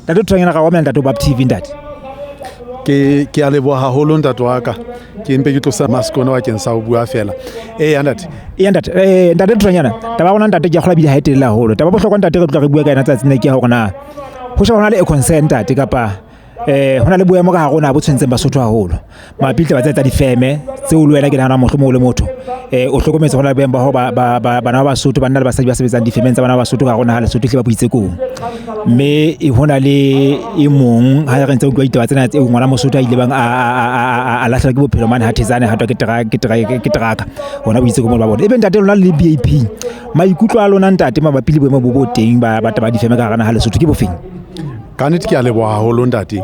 Ntate Thonyana, ra omela ntate o Bab TV ntate. Ke a leboha haholo ntate wa ka. Ke mpe ke tlosa mask ona bakeng sa ho bua fela. Eya ntate. Eya ntate, ntate Thonyana, taba ya rona ntate ke a kgolwa ebile ha e telele haholo. Taba bohlokwa ntate re tloha re bua ka yona tsatsing le ke ya hore na ho sheba hona le a concern ntate kapa hona le boemo ka hare ho naha bo tshwentseng Basotho haholo. Mabapi le taba tse tsa difeme tseo le wena ke nahana mohlomong o le motho o hlokometse hona le boemo ba ho bana ba Basotho, banna le basadi ba sebetsang difemeng tsa bana ba Basotho ka hare ho naha Lesotho ehlile ba boitsekong. Mme hona le e mong ha re ntse utlwa ditaba tsena tseo ngwana Mosotho a ile bang a lahlehelwa ke bophelo mane ha Thetsane ha twa ke teraka hona boitsekong ba bona. Ebe ntate lona le BAP maikutlo a lona ntate mabapi le boemo bo bo teng ba taba difeme ka hara naha Lesotho ke bofeng? Ka nnete ke a leboha haholo ntate.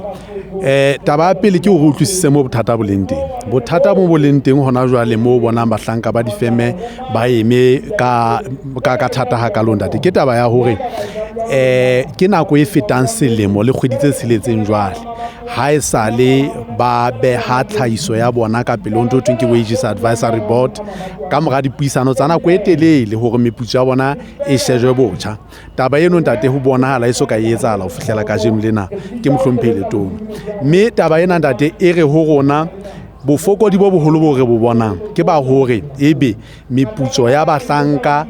Taba ya pele ke hore utlwisise mo bothata bo leng teng. Bothata bo bo leng teng hona jwale mo bonang bahlanka ba difeme ba eme ka thata hakalo ntate, ke taba ya hore ke nako e fetang selemo le kgwedi tse tsheletseng jwale ha e sale ba beha tlhahiso ya bona ka pele ho ntho thweng ke Wages Advisory Board ka mora dipuisano tsa nako e telele hore meputso ya bona e shejwe botjha. Taba eno ntate ho bonahala e so ka e etsahala ho fihlela kajeno lena ke mohlomphehi Letona. Mme taba ena ntate e re ho rona bofokodi bo boholo bo re bo bonang ke ba hore ebe meputso ya bahlanka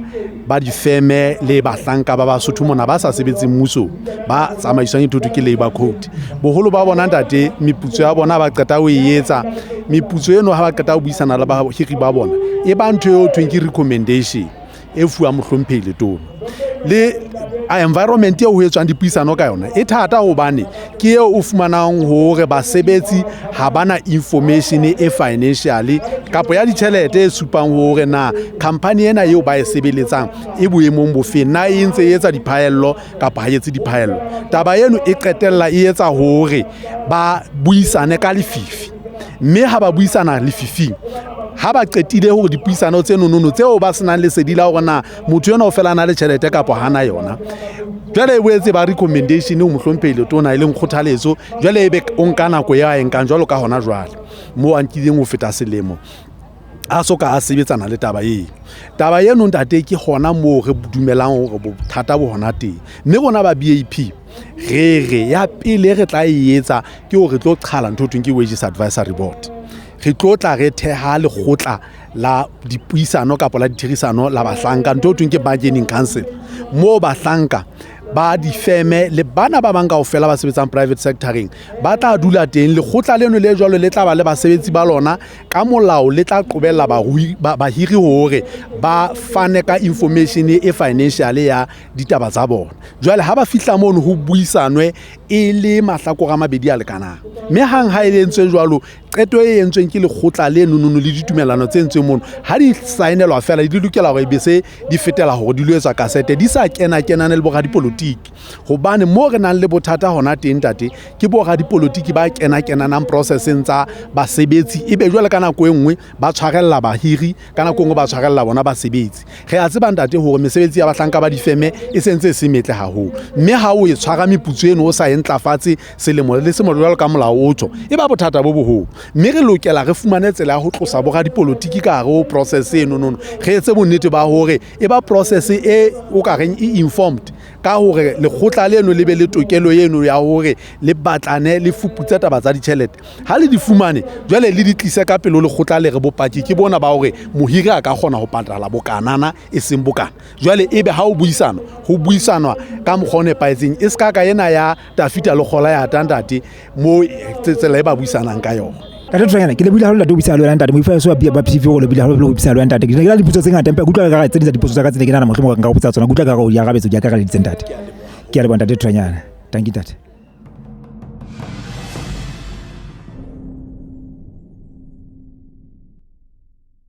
ba difeme le bahlanka ba Basotho mona ba sa sebetseng mmusong ba tsamaiswang ithutho ke labor code, boholo ba bona ntate meputso ya bona ba qeta ho e etsa meputso eno ha ba qeta ho buisana le bahiri ba bona e ba ntho eo thweng ke recommendation e fuwang mohlomphehi Letona. Le environment eo ho etswang dipuisano ka yona e thata hobane ke eo o fumanang hore basebetsi ha bana information e financially kapa ya ditjhelete e supang hore na company ena eo ba e sebeletsang e boemong bofeng, na e ntse e etsa diphaello kapa ha e etse diphaello. Taba eno e qetella e etsa hore ba buisane ka lefifi, mme ha ba buisana lefifing ha ba qetile hore dipuisano tse nonono tseo ba senang lesedi la hore na motho ena o fela a na le tjhelete kapa hana yona, jwale e boetse ba recommendation ho mohlomphehi Letona e leng kgothaletso, jwale ebe o nka nako eo a e nkang jwalo ka hona jwale moo a nkileng ho feta selemo a so ka a sebetsana le taba eo. Taba eno ntate ke hona moo re dumelang hore bothata bo hona teng, mme rona ba BAP re re ya pele re tla e etsa ke hore re tlo qhala ntho thweng ke Wages Advisory Board. Re tlo tla re theha lekgotla la dipuisano kapa la ditherisano la bahlanka, ntho thweng ke bargaining council, moo bahlanka ba difeme le bana ba bang kaofela ba sebetsang private sectoreng ba tla dula teng. Lekgotla leno le jwalo le tla ba le basebetsi ba lona ka molao, le tla qobella bahiri hore ba fane ka information e financial ya ditaba tsa bona. Jwale ha ba fihla mono ho buisanwe e le mahlakore a mabedi a lekanang, mme hang ha e entswe jwalo qeto e entsweng ke lekgotla le nonono le ditumellano tse entsweng mono ha di saenelwa fela di lokela hore be se di fetela hore di lo etswa kasete, di sa kena kenane le boradipolotiki. Hobane mo re nang le bothata hona teng ntate ke boradipolotiki ba kena kenanang processeng tsa basebetsi, ebe jwale ka nako e nngwe ba tshwarella bahiri, ka nako e nngwe ba tshwarella bona basebetsi. Re a tseba ntate hore mesebetsi ya bahlanka ba difeme e sentse e se metle haholo, mme ha o e tshwara meputso eno o sa e ntlafatse selemo le selemo jwalo ka molao o tjho, e ba bothata bo boholo. Mme re lokela re fumane tsela ya ho tlosa boradipolotiki ka hare ho process eno nono, re etse bonnete ba hore e ba process e o ka reng e informed ka hore lekgotla leno le be le tokelo eno ya hore le batlane le fuputse taba tsa ditjhelete. Ha le di fumane jwale le di tlise ka pele ho lekgotla, le re bopaki ke bona ba hore mohiri a ka kgona ho patala bokanana e seng bokana. Jwale ebe ha o buisana ho buisanwa ka mokgwa o nepahetseng, e se ka ka ena ya tafita le kgola ya ntate mo tsela e ba buisanang ka yona. Ntate Thonyana, ke lebohile haholo ntate ho buisana le wena ntate. Moifo wa ba PV o lebohile haholo ho buisana le wena ntate. Ke ne ke na le dipotso tse ngata empa ke utlwa ka tse ding tsa dipotso tsa ka tse ne ke nahana mohlomong nka go botsa tsona. Ke utlwa ka re o di arabetse, o di akareleditse ntate. Ke a leboha ntate Thonyana. Thank you ntate.